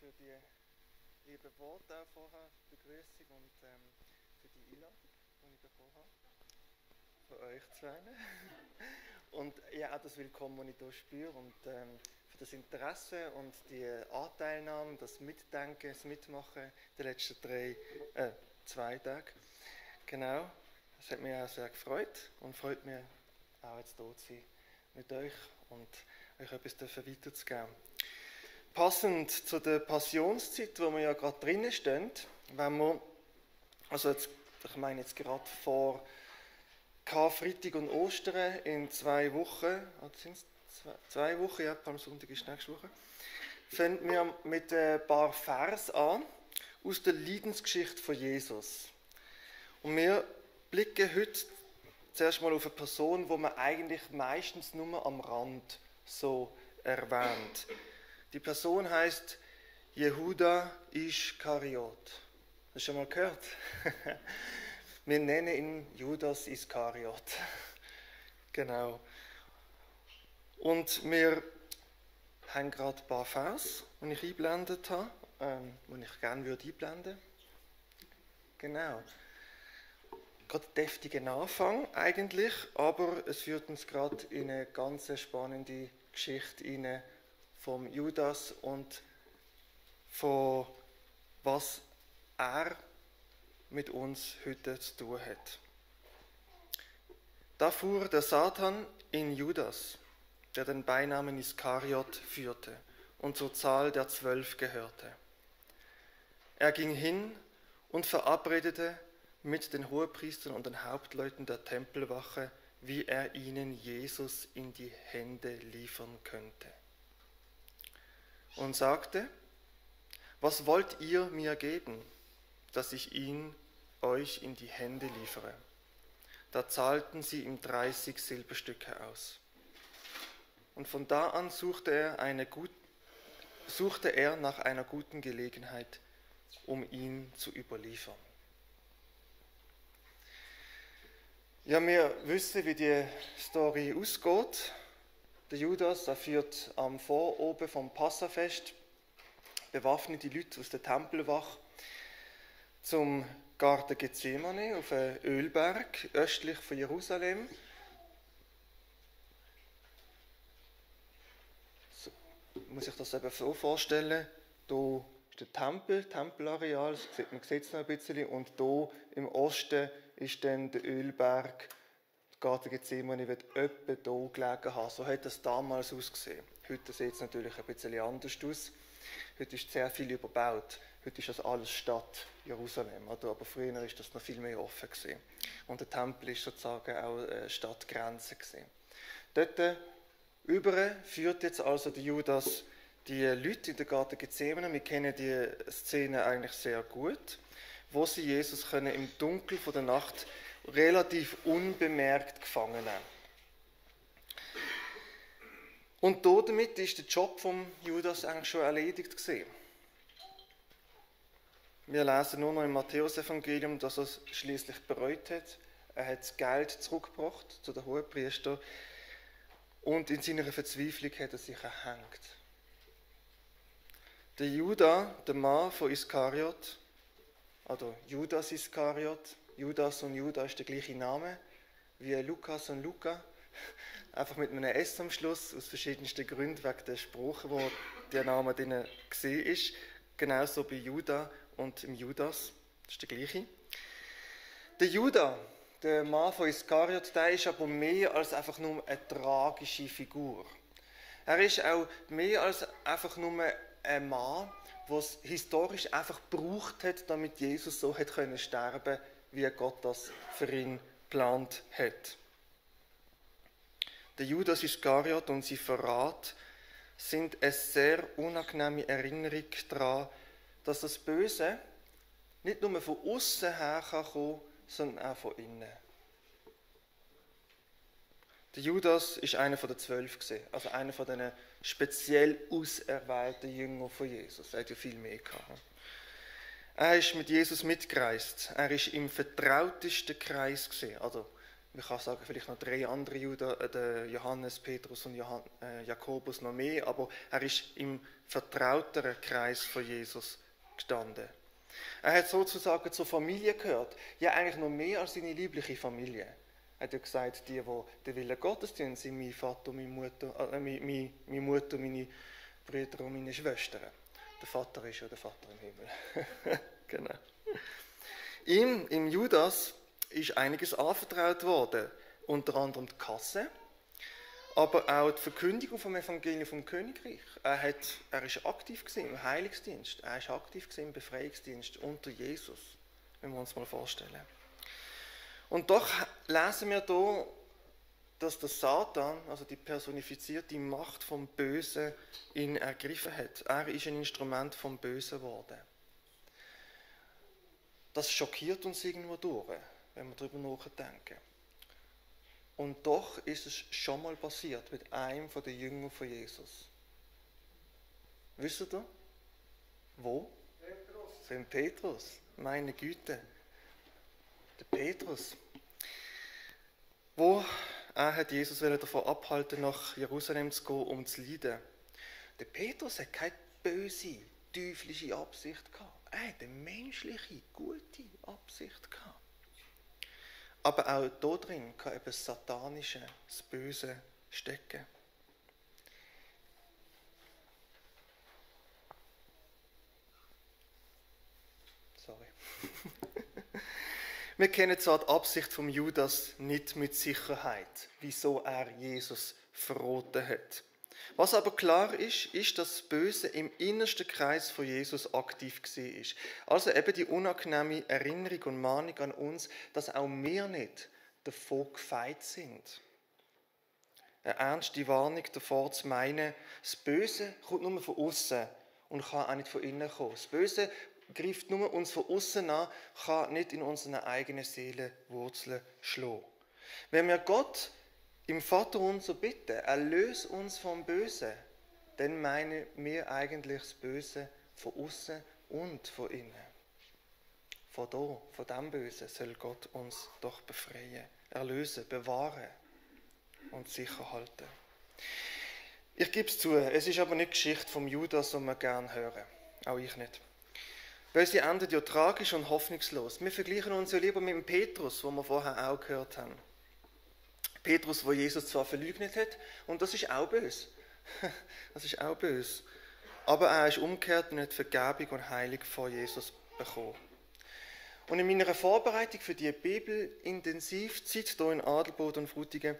für die lieben Worte auch vorher, Begrüßung und für die Einladung, die ich bekommen habe. Von euch zwei. Und ja, auch das Willkommen, das ich hier spüre und für das Interesse und die Anteilnahme, das Mitdenken, das Mitmachen der letzten 2 Tage. Genau, das hat mich auch sehr gefreut und freut mich auch jetzt hier zu sein mit euch und euch etwas weiterzugeben. Passend zu der Passionszeit, wo wir ja gerade drinnen stehen, wenn wir, also jetzt, ich meine jetzt gerade vor Karfreitag und Ostern in 2 Wochen, oder sind es 2 Wochen, ja, Palmsonntag ist nächste Woche, fangen wir mit ein paar Vers an aus der Leidensgeschichte von Jesus. Und wir blicken heute zuerst mal auf eine Person, die man eigentlich meistens nur am Rand so erwähnt. Die Person heißt Jehuda Ischkariot. Hast du schon mal gehört? Wir nennen ihn Judas Iskariot. Genau. Und wir haben gerade ein paar Vers, die ich eingeblendet habe, die ich gerne einblenden würde. Genau. Gerade ein deftiger Anfang eigentlich, aber es führt uns gerade in eine ganz spannende Geschichte hinein vom Judas und von was er mit uns heute zu tun hat. Da fuhr der Satan in Judas, der den Beinamen Iskariot führte und zur Zahl der 12 gehörte. Er ging hin und verabredete mit den Hohepriestern und den Hauptleuten der Tempelwache, wie er ihnen Jesus in die Hände liefern könnte. Und sagte: Was wollt ihr mir geben, dass ich ihn euch in die Hände liefere? Da zahlten sie ihm 30 Silberstücke aus. Und von da an suchte er nach einer guten Gelegenheit, um ihn zu überliefern. Ja, wir wissen, wie die Story ausgeht. Der Judas, er führt am Voroben vom Passafest bewaffnete Leute aus der Tempelwache zum Garten Gethsemane auf einen Ölberg östlich von Jerusalem. So, muss ich das eben so vorstellen, hier ist der Tempelareal, man sieht es noch ein bisschen, und hier im Osten ist dann der Ölberg. Der Garten Gethsemane wird etwa hier gelegen haben. So hat es damals ausgesehen. Heute sieht es natürlich ein bisschen anders aus. Heute ist sehr viel überbaut. Heute ist das alles Stadt Jerusalem. Aber früher ist das noch viel mehr offen gewesen. Und der Tempel ist sozusagen auch Stadtgrenze gewesen. Dort über führt jetzt also der Judas die Leute in den Garten Gethsemane. Wir kennen die Szene eigentlich sehr gut, wo sie Jesus können im Dunkel von der Nacht relativ unbemerkt gefangen nehmen. Und damit ist der Job von Judas eigentlich schon erledigt gewesen. Wir lesen nur noch im Matthäus-Evangelium, dass er es schließlich bereut hat. Er hat das Geld zurückgebracht zu den Hohenpriestern und in seiner Verzweiflung hat er sich erhängt. Der Juda, der Mann von Iskariot, also Judas Iskariot, Judas und Juda ist der gleiche Name wie Lukas und Luca, einfach mit einem S am Schluss, aus verschiedensten Gründen, wegen der Sprache, wo der Name drin gesehen ist. Genauso bei Juda und im Judas, das ist der gleiche. Der Juda, der Mann von Iskariot, der ist aber mehr als einfach nur eine tragische Figur. Er ist auch mehr als einfach nur ein Mann, der es historisch einfach gebraucht hat, damit Jesus so hat können sterben, wie Gott das für ihn geplant hat. Der Judas Iskariot und sein Verrat sind eine sehr unangenehme Erinnerung daran, dass das Böse nicht nur von außen her kommen kann, sondern auch von innen. Der Judas ist einer von den 12 gewesen, also einer von den speziell auserwählten Jüngern von Jesus. Er hat ja viel mehr gehabt. Er ist mit Jesus mitgereist. Er ist im vertrautesten Kreis gewesen, also man kann sagen, vielleicht noch 3 andere Juden, der Johannes, Petrus und Jakobus noch mehr, aber er ist im vertrauteren Kreis von Jesus gestanden. Er hat sozusagen zur Familie gehört, ja eigentlich noch mehr als seine liebliche Familie. Er hat ja gesagt, die den Willen Gottes tun, sind mein Vater, meine Mutter, meine Brüder und meine Schwestern. Der Vater ist ja der Vater im Himmel. Genau. Ihm, im Judas, ist einiges anvertraut worden, unter anderem die Kasse, aber auch die Verkündigung vom Evangelium vom Königreich. Er ist aktiv im Heilungsdienst, er ist aktiv im Befreiungsdienst unter Jesus, wenn wir uns mal vorstellen. Und doch lesen wir hier, dass der Satan, also die personifizierte Macht vom Bösen, ihn ergriffen hat. Er ist ein Instrument vom Bösen geworden. Das schockiert uns irgendwo durch, wenn wir darüber nachdenken. Und doch ist es schon mal passiert mit einem der Jünger von Jesus. Wisst ihr? Wo? Petrus. Beim Petrus. Meine Güte. Der Petrus. Er hat Jesus davon abhalten, nach Jerusalem zu gehen, um zu leiden. Der Petrus hat keine böse, teuflische Absicht gehabt. Er hat eine menschliche, gute Absicht gehabt. Aber auch da drin kann etwas Satanisches, das Böse stecken. Sorry. Wir kennen zwar die Absicht von Judas nicht mit Sicherheit, wieso er Jesus verraten hat. Was aber klar ist, ist, dass das Böse im innersten Kreis von Jesus aktiv war. Also eben die unangenehme Erinnerung und Mahnung an uns, dass auch wir nicht davon gefeit sind. Eine ernste Warnung davor zu meinen, das Böse kommt nur von außen und kann auch nicht von innen kommen. Das Böse greift nur uns von außen an, kann nicht in unserer eigenen Seele Wurzeln schlagen. Wenn wir Gott im Vater unser bitten, erlöse uns vom Bösen, dann meinen wir eigentlich das Böse von außen und von innen. Von dem Bösen soll Gott uns doch befreien, erlösen, bewahren und sicher halten. Ich gebe es zu, es ist aber nicht die Geschichte vom Judas, die wir gerne hören. Auch ich nicht. Weil sie endet ja tragisch und hoffnungslos. Wir vergleichen uns ja lieber mit dem Petrus, den wir vorher auch gehört haben. Petrus, wo Jesus zwar verleugnet hat, und das ist auch böse. Das ist auch böse. Aber er ist umgekehrt und hat Vergebung und Heilung von Jesus bekommen. Und in meiner Vorbereitung für die Bibelintensivzeit hier in Adelboden und Frutigen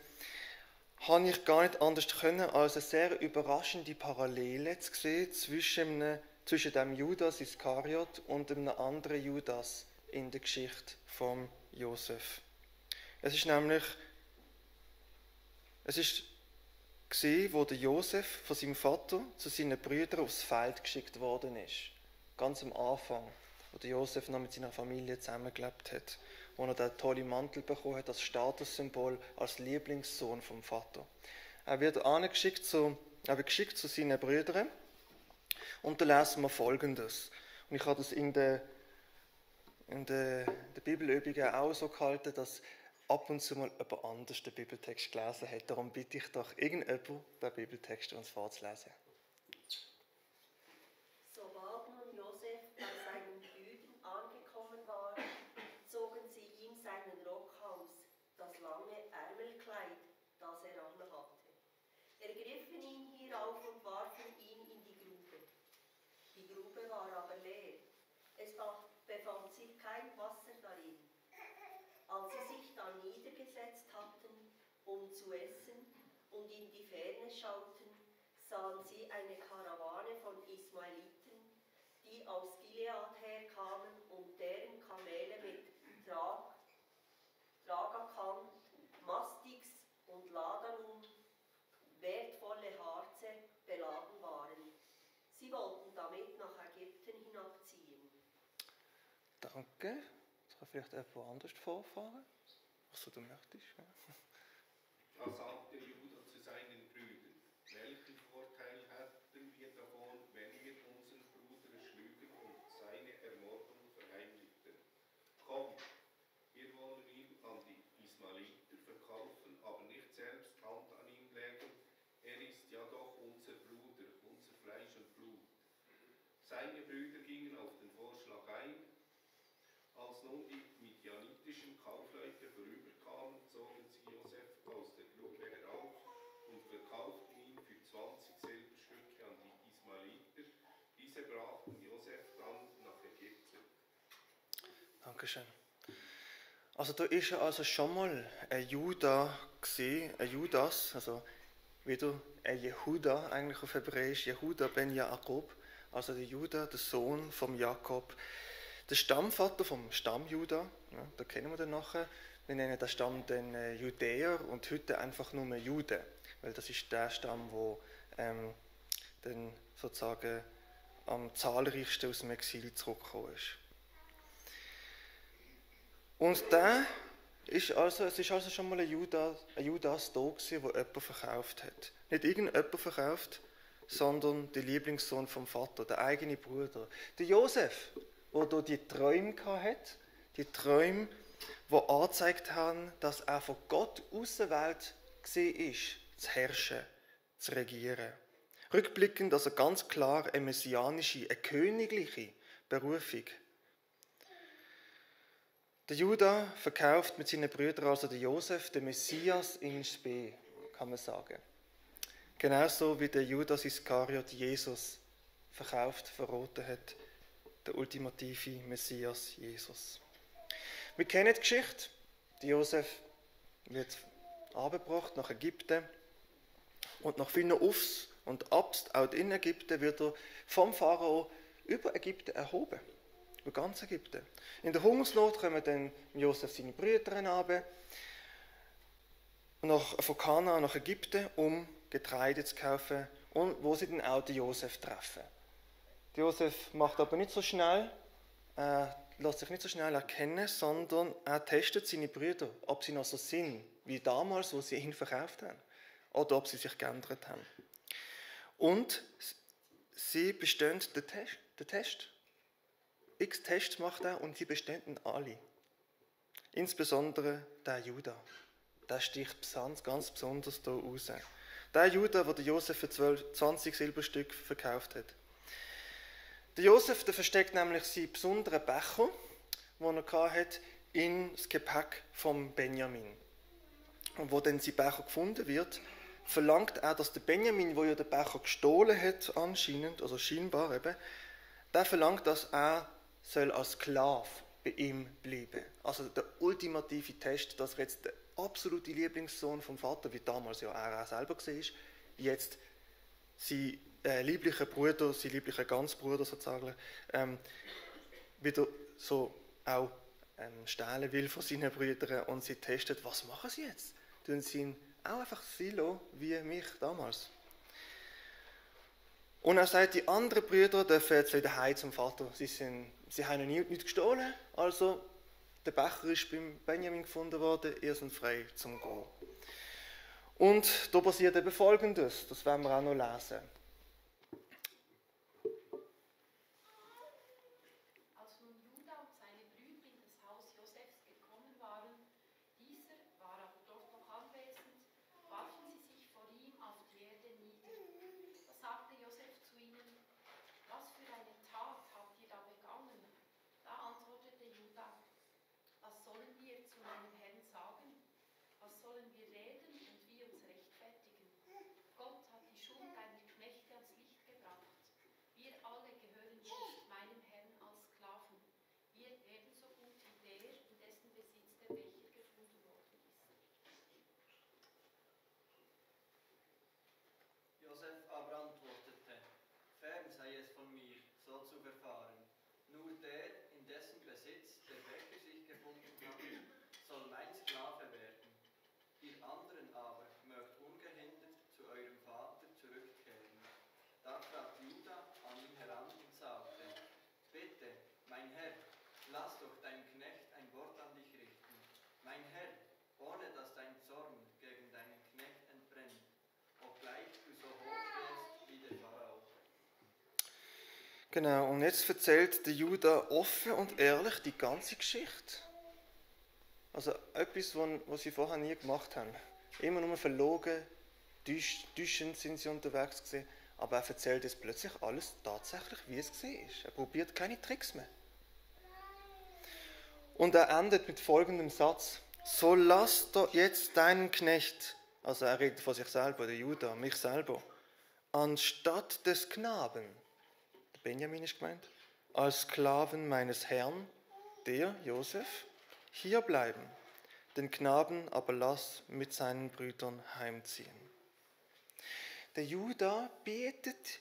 habe ich gar nicht anders können, als eine sehr überraschende Parallele zu sehen zwischen dem Judas Iskariot und einem anderen Judas in der Geschichte von Josef. Es ist wo der Josef von seinem Vater zu seinen Brüdern aufs Feld geschickt worden ist. Ganz am Anfang, wo der Josef noch mit seiner Familie zusammengelebt hat, wo er den tollen Mantel bekommen hat als Statussymbol, als Lieblingssohn vom Vater. Er wird geschickt zu seinen Brüdern und da lesen wir Folgendes. Und ich habe das in der Bibelübungen auch so gehalten, dass ab und zu mal jemand anders den Bibeltext gelesen hat. Darum bitte ich doch irgendjemand, den Bibeltext uns vorzulesen. Sobald nun Josef bei seinen Brüdern angekommen war, zogen sie ihm seinen Rock aus, das lange Ärmelkleid, das er anhatte, ergriffen ihn hierauf und warfen ihn in die Grube. Die Grube war aber leer, es befand sich kein Wasser darin. Als sie sich dann niedergesetzt hatten, um zu essen und in die Ferne schauten, sahen sie eine Karawane von Ismaeliten, die aus Gilead herkamen und deren Kamele mit Tragakan, Mastix und Ladanum, wertvolle Harze, beladen waren. Sie wollten damit nach Ägypten hinabziehen. Danke. Das kann vielleicht jemand anders vorfahren. Was du möchtest. Ja. Da sagte Judah zu seinen Brüdern: Welchen Vorteil hätten wir davon, wenn wir unseren Bruder schlügen und seine Ermordung verheimlichten? Kommt, wir wollen ihn an die Ismaeliter Dankeschön. Also da ist ja also schon mal ein Juda gesehen, ein Judas, also wieder ein Jehuda, eigentlich auf Hebräisch, Jehuda ben Jakob, also der Juda, der Sohn vom Jakob, der Stammvater vom Stamm Juda, ja, da kennen wir den nachher. Wir nennen den Stamm den Judäer und heute einfach nur Jude, weil das ist der Stamm, wo dann sozusagen am zahlreichsten aus dem Exil zurückgekommen ist. Und es ist also schon mal ein Judas da gewesen, der jemanden verkauft hat. Nicht irgendjemand verkauft, sondern der Lieblingssohn vom Vater, der eigene Bruder. Der Josef, der hier die Träume hatte, die Träume, die angezeigt haben, dass er von Gott auserwählt war, zu herrschen, zu regieren. Rückblickend also ganz klar eine messianische, eine königliche Berufung. Der Juda verkauft mit seinen Brüdern, also der Josef, den Messias in Spee, kann man sagen. Genauso wie der Judas Iskariot Jesus verkauft, verraten hat, der ultimative Messias Jesus. Wir kennen die Geschichte. Der Josef wird abgebracht nach Ägypten und nach vielen Aufs und Abs, auch in Ägypten, wird er vom Pharao über Ägypten erhoben. Über ganz Ägypten. In der Hungersnot kommen dann Josef seine Brüder runter, von Kanaan nach Ägypten, um Getreide zu kaufen, und wo sie dann auch den Josef treffen. Der Josef macht aber nicht so schnell, lässt sich nicht so schnell erkennen, sondern er testet seine Brüder, ob sie noch so sind, wie damals, wo sie ihn verkauft haben, oder ob sie sich geändert haben. Und sie bestehen den Test. X Tests macht er und sie bestehen alle. Insbesondere der Juda. Der sticht ganz besonders hier raus. Der Juda, der Josef für 20 Silberstück verkauft hat. Der Josef, der versteckt nämlich seinen besonderen Becher, den er hatte, in das Gepäck von Benjamin. Und wo dann sein Becher gefunden wird, verlangt er, dass der Benjamin, der ja den Becher gestohlen hat, anscheinend, also scheinbar eben, der verlangt, dass er soll als Sklave bei ihm bleiben. Also der ultimative Test, dass er jetzt der absolute Lieblingssohn vom Vater, wie damals ja er auch selber war, jetzt sein lieblicher Bruder, sein lieblicher Ganzbruder sozusagen, wieder so auch stehlen will von seinen Brüdern, und sie testet, was machen sie jetzt? Tun sie ihn auch einfach silo wie mich damals. Und er sagt, die anderen Brüder dürfen jetzt wieder heim zum Vater. Sie haben noch nichts gestohlen, also der Becher ist beim Benjamin gefunden worden, ihr seid frei zum Gehen. Und da passiert eben Folgendes, das werden wir auch noch lesen. Als nun Juda und seine Brüder in das Haus Josefs gekommen waren, dieser war aber dort noch anwesend, warfen sie sich vor ihm auf die Erde nieder. Da sagte Josef zu ihnen: Was für eine Tat habt ihr da begangen? Da antwortete Juda: Was sollen wir zu meinem Herrn sagen? Was sollen wir reden und wie uns rechtfertigen? Gott hat die Schuld deiner Knechte ans Licht gebracht. Wir alle gehören jetzt meinem Herrn als Sklaven. Wir ebenso gut wie der, in dessen Besitz der Becher gefunden worden ist. Josef aber antwortete: Fern sei es von mir, so zu verfahren. Nur der, in dessen Besitz der Becher sich gefunden hat, soll mein Sklave werden. Ihr anderen aber mögt ungehindert zu eurem Vater zurückkehren. Da trat Juda an ihn heran und sagte: Bitte, mein Herr, lass doch dein Knecht ein Wort an dich richten. Mein Herr, ohne dass dein Zorn gegen deinen Knecht entbrennt, obgleich du so hoch stehst wie der Pharao. Genau, und jetzt erzählt der Juda offen und ehrlich die ganze Geschichte. Also etwas, was sie vorher nie gemacht haben. Immer nur verlogen, täuschend sind sie unterwegs gewesen, aber er erzählt jetzt plötzlich alles tatsächlich, wie es war. Er probiert keine Tricks mehr. Und er endet mit folgendem Satz: So lass doch jetzt deinen Knecht, also er redet von sich selber, der Juda, mich selber, anstatt des Knaben, der Benjamin ist gemeint, als Sklaven meines Herrn der Josef, hier bleiben, den Knaben aber lass mit seinen Brüdern heimziehen. Der Juda bietet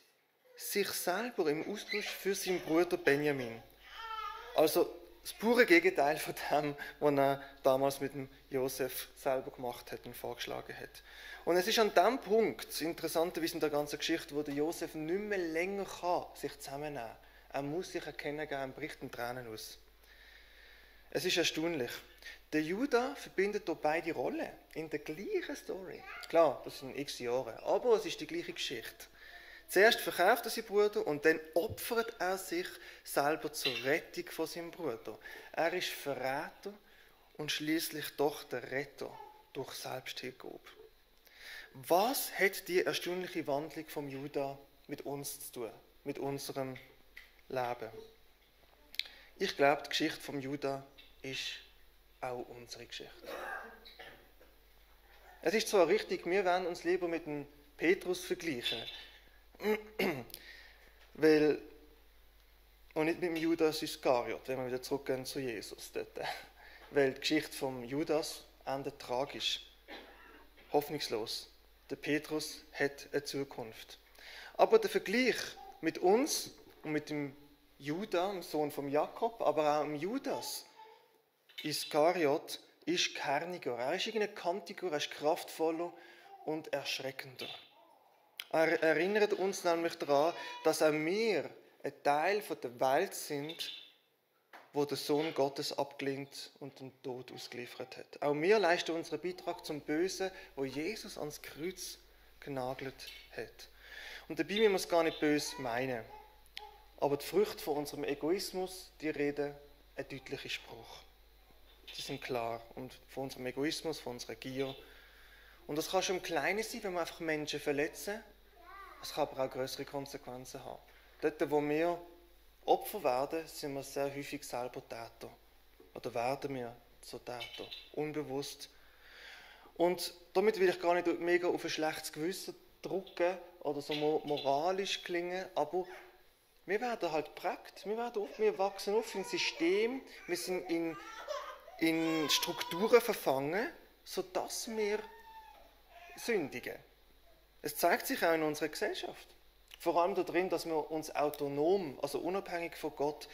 sich selber im Austausch für seinen Bruder Benjamin. Also das pure Gegenteil von dem, was er damals mit dem Josef selber gemacht hat und vorgeschlagen hat. Und es ist an diesem Punkt, das Interessanterweise in der ganzen Geschichte, wo der Josef nicht mehr länger kann, sich zusammennehmen kann. Er muss sich erkennen geben, er bricht in Tränen aus. Es ist erstaunlich. Der Juda verbindet hier beide Rollen in der gleichen Story. Klar, das sind x Jahre, aber es ist die gleiche Geschichte. Zuerst verkauft er seinen Bruder und dann opfert er sich selber zur Rettung von seinem Bruder. Er ist Verräter und schließlich doch der Retter durch Selbsthingabe. Was hat die erstaunliche Wandlung vom Juda mit uns zu tun, mit unserem Leben? Ich glaube, die Geschichte vom Juda ist auch unsere Geschichte. Es ist zwar richtig, wir wollen uns lieber mit dem Petrus vergleichen, und nicht mit dem Judas Iskariot, wenn wir wieder zurückgehen zu Jesus dort. Weil die Geschichte vom Judas endet tragisch, hoffnungslos. Der Petrus hat eine Zukunft. Aber der Vergleich mit uns und mit dem Juda, dem Sohn von Jakob, aber auch dem Judas Iskariot, ist kerniger. Er ist irgendwie kantiger, er ist kraftvoller und erschreckender. Er erinnert uns nämlich daran, dass auch wir ein Teil der Welt sind, wo der Sohn Gottes abgelehnt und den Tod ausgeliefert hat. Auch wir leisten unseren Beitrag zum Bösen, wo Jesus ans Kreuz genagelt hat. Und dabei müssen wir es gar nicht böse meinen. Aber die Früchte von unserem Egoismus, die reden einen deutlichen Spruch. Die sind klar. Und von unserem Egoismus, von unserer Gier. Und das kann schon im Kleinen sein, wenn wir einfach Menschen verletzen. Es kann aber auch größere Konsequenzen haben. Dort, wo wir Opfer werden, sind wir sehr häufig selber Täter. Oder werden wir so Täter, unbewusst. Und damit will ich gar nicht mega auf ein schlechtes Gewissen drücken oder so moralisch klingen, aber wir werden halt geprägt. Wir wachsen auf in System, wir sind in Strukturen verfangen, sodass wir sündigen. Es zeigt sich auch in unserer Gesellschaft. Vor allem darin, dass wir uns autonom, also unabhängig von Gott,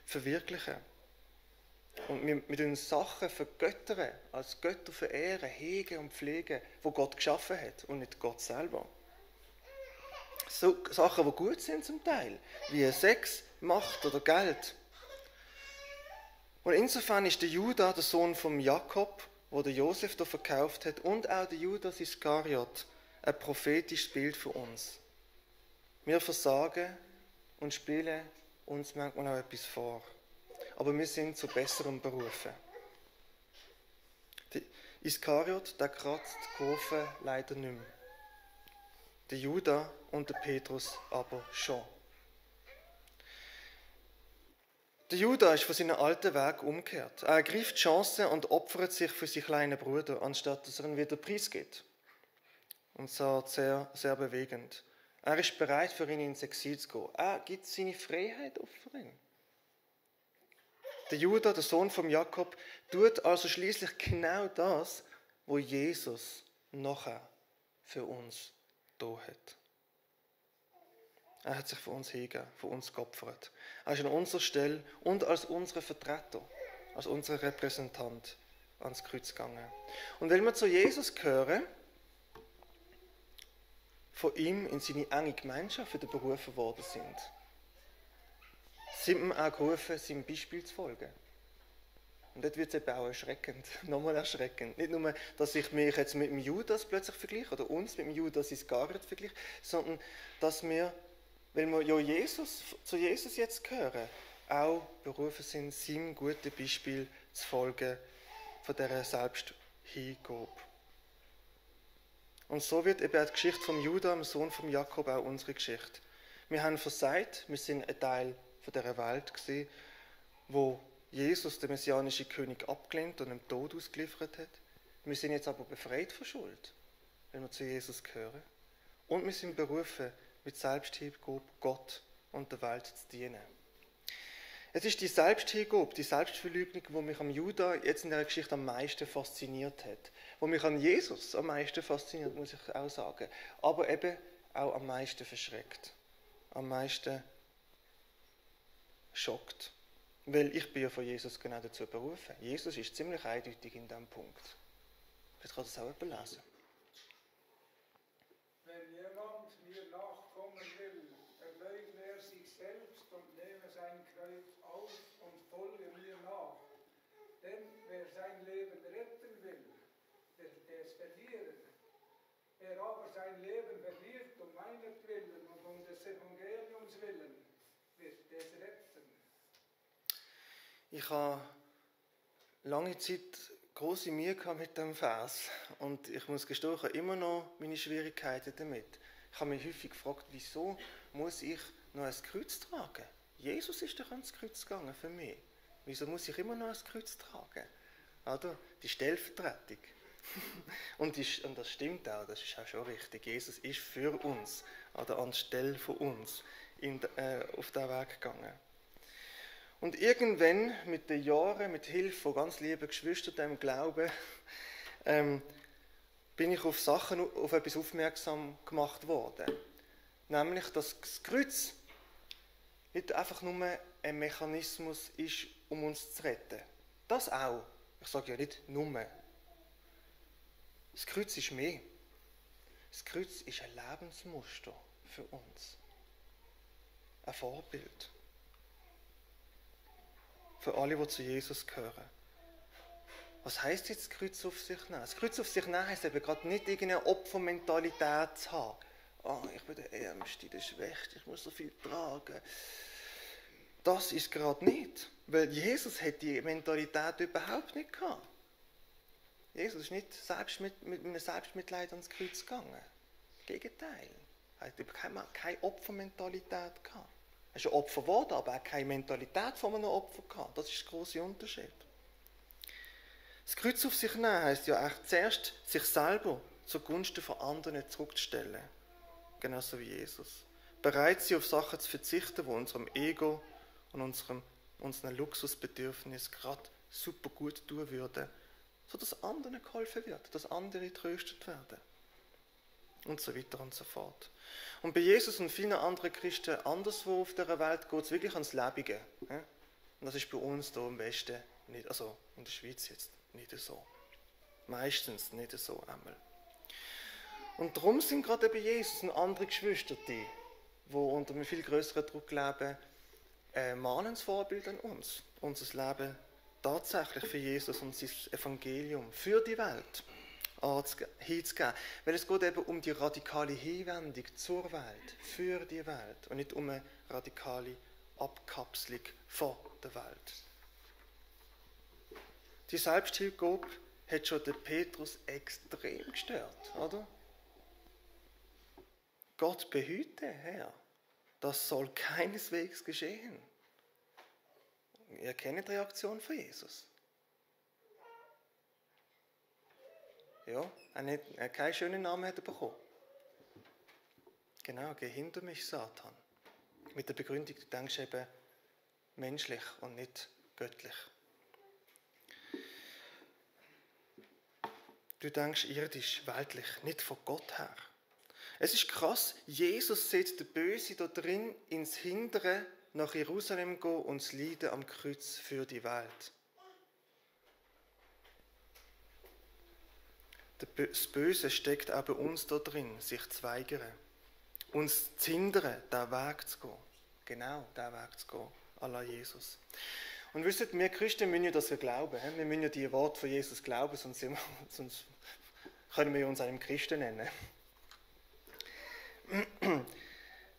verwirklichen wollen. Und wir uns Sachen vergöttern, als Götter verehren, hegen und pflegen, die Gott geschaffen hat und nicht Gott selber. So Sachen, die gut sind zum Teil, wie Sex, Macht oder Geld. Und insofern ist der Juda, der Sohn von Jakob, wo der Josef da verkauft hat, und auch der Judas Iskariot, ein prophetisches Bild für uns. Wir versagen und spielen uns manchmal auch etwas vor. Aber wir sind zu besserem berufen. Der Iskariot, der kratzt die Kurve leider nicht mehr. Der Juda und der Petrus aber schon. Der Juda ist von seinem alten Weg umgekehrt. Er ergreift die Chance und opfert sich für seinen kleinen Bruder, anstatt dass er ihn wieder preisgibt. Und so sehr, sehr bewegend. Er ist bereit, für ihn ins Exil zu gehen. Er gibt seine Freiheit auf für ihn. Der Juda, der Sohn von Jakob, tut also schließlich genau das, was Jesus nachher für uns da hat. Er hat sich für uns hingegeben, für uns geopfert. Er ist an unserer Stelle und als unser Vertreter, als unser Repräsentant ans Kreuz gegangen. Und wenn wir zu Jesus gehören, von ihm in seine enge Gemeinschaft wieder berufen worden sind wir auch gerufen, seinem Beispiel zu folgen. Und dort wird es eben auch erschreckend, nochmal erschreckend. Nicht nur, dass ich mich jetzt mit dem Judas plötzlich vergleiche oder uns mit dem Judas Iskariot vergleiche, sondern dass wir, weil wir ja zu Jesus jetzt gehören, auch berufen sind, seinem guten Beispiel zu folgen von dieser Selbsthingabe. Und so wird eben die Geschichte vom Juda, dem Sohn von Jakob, auch unsere Geschichte. Wir haben versagt, wir sind ein Teil von dieser Welt gewesen, wo Jesus, der messianische König, abgelehnt und dem Tod ausgeliefert hat. Wir sind jetzt aber befreit von Schuld, wenn wir zu Jesus gehören. Und wir sind berufen, mit Selbsthingabe Gott und der Welt zu dienen. Es ist die Selbsthingabe, die Selbstverleugnung, die mich am Judah jetzt in der Geschichte am meisten fasziniert hat. Die mich an Jesus am meisten fasziniert, muss ich auch sagen. Aber eben auch am meisten verschreckt. Am meisten schockt. Weil ich bin ja von Jesus genau dazu berufen. Jesus ist ziemlich eindeutig in diesem Punkt. Vielleicht kann das auch jemand lesen. Wenn jemand mir nachkommen will, verleugne er sich selbst und nehme sein Kreuz auf und folge mir nach. Denn wer sein Leben retten will, wird es verlieren. Wer aber sein Leben verliert um meinetwillen und um des Evangeliums willen, wird es retten. Ich habe lange Zeit große Mühe gehabt mit dem Vers und ich muss gestehen, ich habe immer noch meine Schwierigkeiten damit. Ich habe mich häufig gefragt, wieso muss ich noch ein Kreuz tragen? Jesus ist doch ans Kreuz gegangen für mich. Wieso muss ich immer noch ein Kreuz tragen? Oder? Die Stellvertretung. Und das stimmt auch, das ist auch schon richtig. Jesus ist für uns, oder anstelle von uns, auf diesen Weg gegangen. Und irgendwann, mit den Jahren, mit Hilfe von ganz lieben Geschwistern im Glauben, bin ich auf etwas aufmerksam gemacht worden. Nämlich, dass das Kreuz nicht einfach nur ein Mechanismus ist, um uns zu retten. Das auch. Ich sage ja nicht nur. Das Kreuz ist mehr. Das Kreuz ist ein Lebensmuster für uns. Ein Vorbild. Für alle, die zu Jesus gehören. Was heisst jetzt das Kreuz auf sich nehmen? Das Kreuz auf sich nehmen heisst eben gerade nicht irgendeine Opfermentalität zu haben. Oh, ich bin der Ärmste, der Schwächste, ich muss so viel tragen. Das ist gerade nicht. Weil Jesus hat die Mentalität überhaupt nicht gehabt. Jesus ist nicht mit einem Selbstmitleid ans Kreuz gegangen. Im Gegenteil. Er hat keine Opfermentalität gehabt. Er ist ein Opfer geworden, aber er hat keine Mentalität von einem Opfer gehabt. Das ist der grosse Unterschied. Das Kreuz auf sich nehmen heisst ja echt zuerst, sich selber zugunsten von anderen zurückzustellen. Genauso wie Jesus. Bereit sein, auf Sachen zu verzichten, die unserem Ego und unseren Luxusbedürfnissen gerade super gut tun würden, sodass anderen geholfen wird, dass andere tröstet werden. Und so weiter und so fort. Und bei Jesus und vielen anderen Christen anderswo auf dieser Welt geht es wirklich ans Lebige. Und das ist bei uns hier im Westen nicht, also in der Schweiz jetzt nicht so. Meistens nicht so einmal. Und darum sind gerade bei Jesus und andere Geschwister, die unter einem viel größeren Druck leben, ein mahnendes Vorbild an uns. Unser Leben tatsächlich für Jesus und sein Evangelium, für die Welt hinzugeben. Weil es geht eben um die radikale Hinwendung zur Welt, für die Welt und nicht um eine radikale Abkapselung von der Welt. Die Selbsthingabe hat schon den Petrus extrem gestört, oder? Gott behüte, Herr, das soll keineswegs geschehen. Ihr kennt die Reaktion von Jesus. Ja, er hat keinen schönen Namen bekommen. Genau, geh hinter mich, Satan. Mit der Begründung, du denkst eben menschlich und nicht göttlich. Du denkst irdisch, weltlich, nicht von Gott her. Es ist krass, Jesus sieht den Böse da drin ins Hindere nach Jerusalem gehen und das Leiden am Kreuz für die Welt. Das Böse steckt auch bei uns da drin, sich zu weigern. Uns zu hindern, diesen Weg zu gehen. Genau, diesen Weg zu gehen, à la Jesus. Und wisst ihr, wir Christen müssen ja das glauben. Wir müssen ja die Worte von Jesus glauben, sonst können wir uns einen Christen nennen.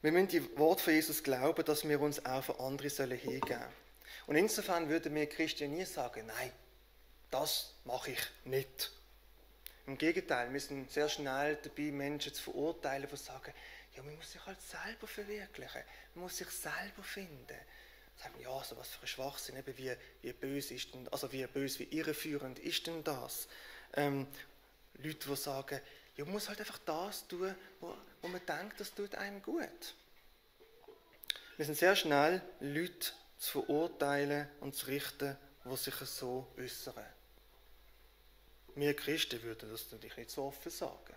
Wir müssen die Worte von Jesus glauben, dass wir uns auch für andere hingeben sollen. Und insofern würden wir Christen nie sagen, nein, das mache ich nicht. Im Gegenteil, wir sind sehr schnell dabei, Menschen zu verurteilen, die sagen, ja, man muss sich halt selber verwirklichen, man muss sich selber finden. Sagen, ja, so was für ein Schwachsinn, eben wie böse ist denn, also wie böse, wie irreführend ist denn das? Leute, die sagen, ja, man muss halt einfach das tun, wo man denkt, das tut einem gut. Wir sind sehr schnell, Leute zu verurteilen und zu richten, die sich so äußern. Wir Christen würden das natürlich nicht so offen sagen.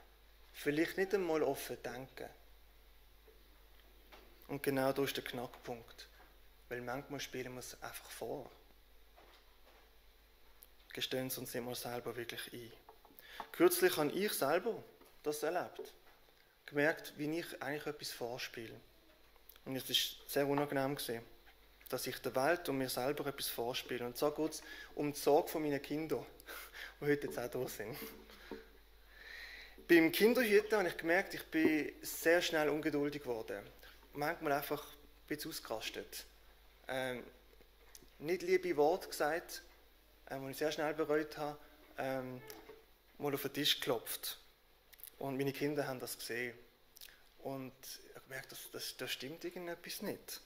Vielleicht nicht einmal offen denken. Und genau da ist der Knackpunkt. Weil manchmal spielen wir es einfach vor. Gestehen Sie uns immer selber wirklich ein. Kürzlich habe ich selber das erlebt. Gemerkt, wie ich eigentlich etwas vorspiele. Und es war sehr unangenehm gewesen, dass ich der Welt und mir selber etwas vorspiele. Und so geht es um die Sorge von meinen Kindern, die heute jetzt auch da sind. Beim Kinderhüten habe ich gemerkt, ich bin sehr schnell ungeduldig geworden. Manchmal einfach ein bisschen ausgerastet. Nicht liebe Worte gesagt, die ich sehr schnell bereut habe, mal auf den Tisch geklopft. Und meine Kinder haben das gesehen. Und ich habe gemerkt, da stimmt irgendetwas nicht.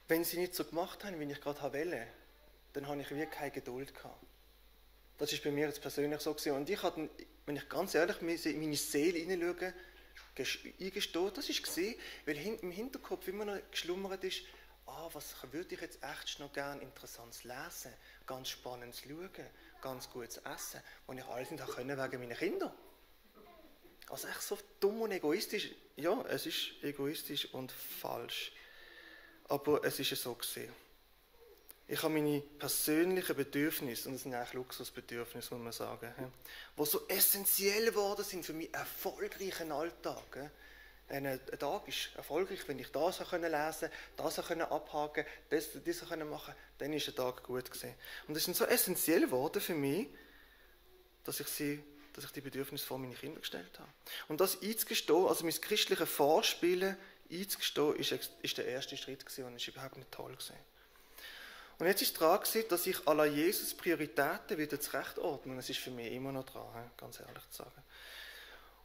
Wenn sie nicht so gemacht haben, wie ich gerade wollte, dann habe ich wirklich keine Geduld gehabt. Das ist bei mir jetzt persönlich so gewesen. Und ich hatte, wenn ich ganz ehrlich in meine Seele hineinschaue, eingestehen, das war gesehen, weil im Hinterkopf immer noch geschlummert ist, was würde ich jetzt echt noch gerne Interessantes lesen, ganz Spannendes schauen, ganz gutes Essen, und ich alles nicht können wegen meiner Kinder. Also echt so dumm und egoistisch. Ja, es ist egoistisch und falsch. Aber es ist ja so gesehen. Ich habe meine persönlichen Bedürfnisse, und das sind eigentlich Luxusbedürfnisse, muss man sagen, die so essentiell geworden sind für meinen erfolgreichen Alltag. Ein Tag ist erfolgreich, wenn ich das lesen konnte, das abhaken konnte, das machen konnte, dann ist der Tag gut gewesen. Und es sind so essentiell geworden für mich, dass ich die Bedürfnisse vor meine Kinder gestellt habe. Und das einzugestehen, also mein christliches Vorspielen einzugestehen, ist der erste Schritt gewesen, und es war überhaupt nicht toll gewesen. Und jetzt ist es dran gewesen, dass ich à la Jesus Prioritäten wieder zurechtordne. Und es ist für mich immer noch dran, ganz ehrlich zu sagen.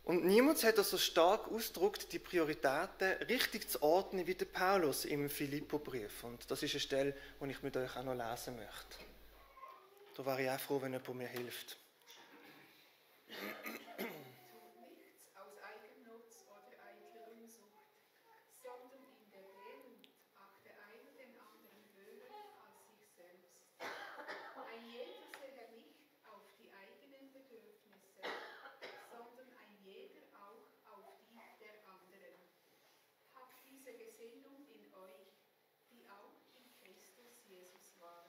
Und niemand hat das so stark ausgedrückt, die Prioritäten richtig zu ordnen wie der Paulus im Philipperbrief. Und das ist eine Stelle, die ich mit euch auch noch lesen möchte. Da wäre ich auch froh, wenn jemand mir hilft. Nichts aus Eigennutz oder eitler Unsucht, sondern in der Demut achte einer den anderen höher als sich selbst. Ein jeder sehe nicht auf die eigenen Bedürfnisse, sondern ein jeder auch auf die der anderen. Habt diese Gesinnung in euch, die auch in Christus Jesus war.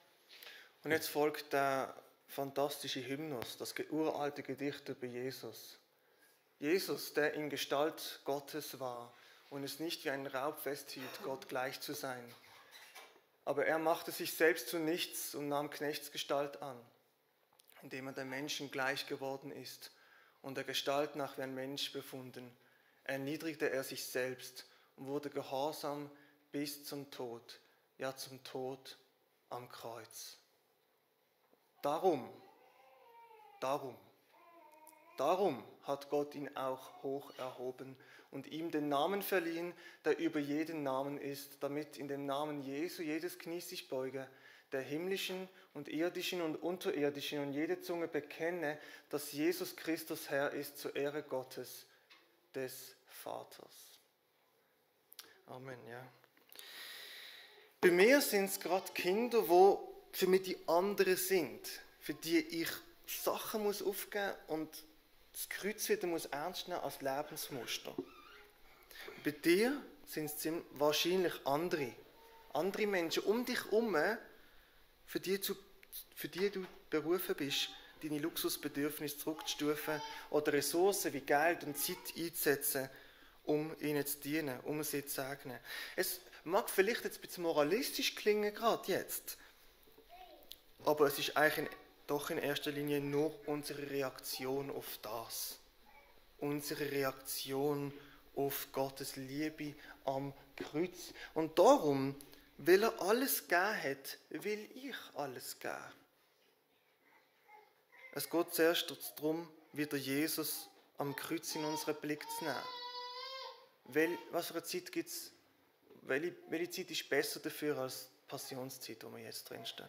Und jetzt folgt der fantastische Hymnus, das uralte Gedicht über Jesus. Jesus, der in Gestalt Gottes war und es nicht wie ein Raub festhielt, Gott gleich zu sein. Aber er machte sich selbst zu nichts und nahm Knechtsgestalt an, indem er den Menschen gleich geworden ist und der Gestalt nach wie ein Mensch befunden, erniedrigte er sich selbst und wurde gehorsam bis zum Tod, ja zum Tod am Kreuz. Darum hat Gott ihn auch hoch erhoben und ihm den Namen verliehen, der über jeden Namen ist, damit in dem Namen Jesu jedes Knie sich beuge, der himmlischen und irdischen und unterirdischen, und jede Zunge bekenne, dass Jesus Christus Herr ist, zur Ehre Gottes, des Vaters. Amen, ja. Bei mir sind es gerade Kinder, die für mich die anderen sind, für die ich Sachen muss aufgeben und das Kreuz wieder muss ernst nehmen als Lebensmuster. Bei dir sind es wahrscheinlich andere Menschen um dich herum, für die du berufen bist, deine Luxusbedürfnisse zurückzustufen oder Ressourcen wie Geld und Zeit einzusetzen, um ihnen zu dienen, um sie zu segnen. Es mag vielleicht jetzt ein bisschen moralistisch klingen, gerade jetzt, aber es ist eigentlich doch in erster Linie nur unsere Reaktion auf das. Unsere Reaktion auf Gottes Liebe am Kreuz. Und darum, weil er alles gegeben hat, will ich alles geben. Es geht zuerst darum, wieder Jesus am Kreuz in unseren Blick zu nehmen. Was für eine Zeit gibt es? Welche Zeit ist besser dafür als die Passionszeit, wo wir jetzt drinstehen?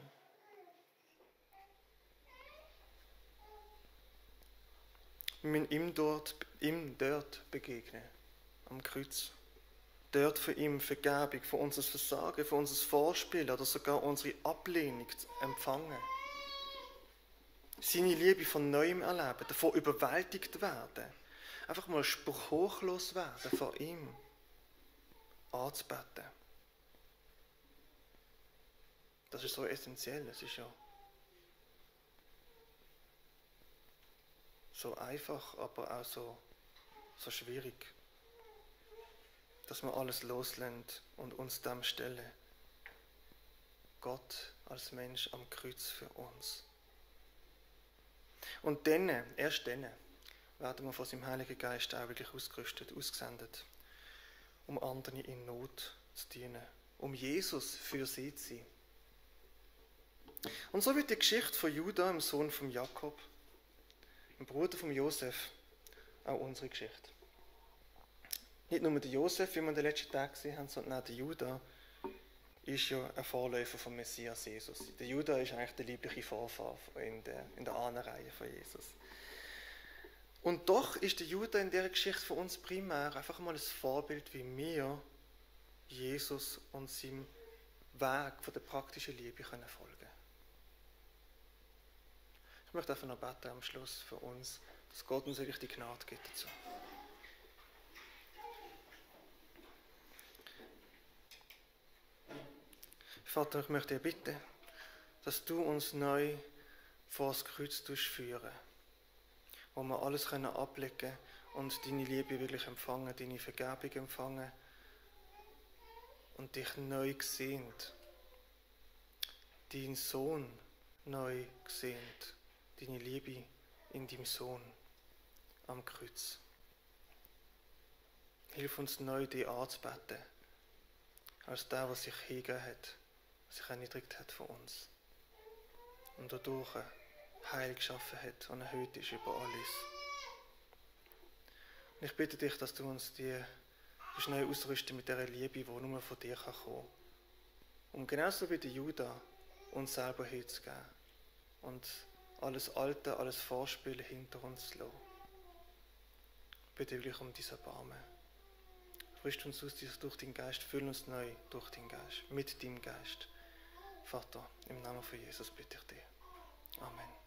Wir müssen ihm dort begegnen. am Kreuz. Dort von ihm Vergebung, von unser Versagen, von unser Vorspiel oder sogar unsere Ablehnung zu empfangen. Seine Liebe von Neuem erleben, davon überwältigt werden. Einfach mal spruchlos werden vor ihm. Anzubeten. Das ist so essentiell, es ist ja so einfach, aber auch so schwierig, dass wir alles loslässt und uns dem stellen. Gott als Mensch am Kreuz für uns. Und dann, erst dann, werden wir von seinem Heiligen Geist auch wirklich ausgerüstet, ausgesendet, um anderen in Not zu dienen, um Jesus für sie zu sein. Und so wird die Geschichte von Judah, dem Sohn von Jakob, dem Bruder von Josef, auch unsere Geschichte. Nicht nur der Josef, wie wir in den letzten Tagen gesehen haben, sondern auch der Judah ist ja ein Vorläufer vom Messias Jesus. Der Judah ist eigentlich der liebliche Vorfahr in der Ahnenreihe von Jesus. Und doch ist der Judah in dieser Geschichte für uns primär einfach mal ein Vorbild, wie wir Jesus und seinem Weg von der praktischen Liebe folgen können. Ich möchte einfach noch beten am Schluss für uns, dass Gott uns wirklich die Gnade gibt dazu. Vater, ich möchte dich bitten, dass du uns neu vor das Kreuz führen, wo wir alles ablegen können und deine Liebe wirklich empfangen, deine Vergebung empfangen und dich neu sehen, deinen Sohn neu sehen, deine Liebe in deinem Sohn am Kreuz. Hilf uns neu, dich anzubeten, als der, der sich hingegeben hat, sich erniedrigt hat von uns und dadurch Heil geschaffen hat und erhöht ist über alles. Und ich bitte dich, dass du uns die neu ausrüsten mit dieser Liebe, die nur von dir kommen kann, um genauso wie der Judah uns selber hinzugeben und alles Alte, alles Vorspielen hinter uns zu lassen. Ich bitte wirklich um dieses Erbarmen. Rüst uns aus durch deinen Geist, füll uns neu durch deinen Geist, mit deinem Geist. Vater, im Namen von Jesus bitte ich dich. Amen.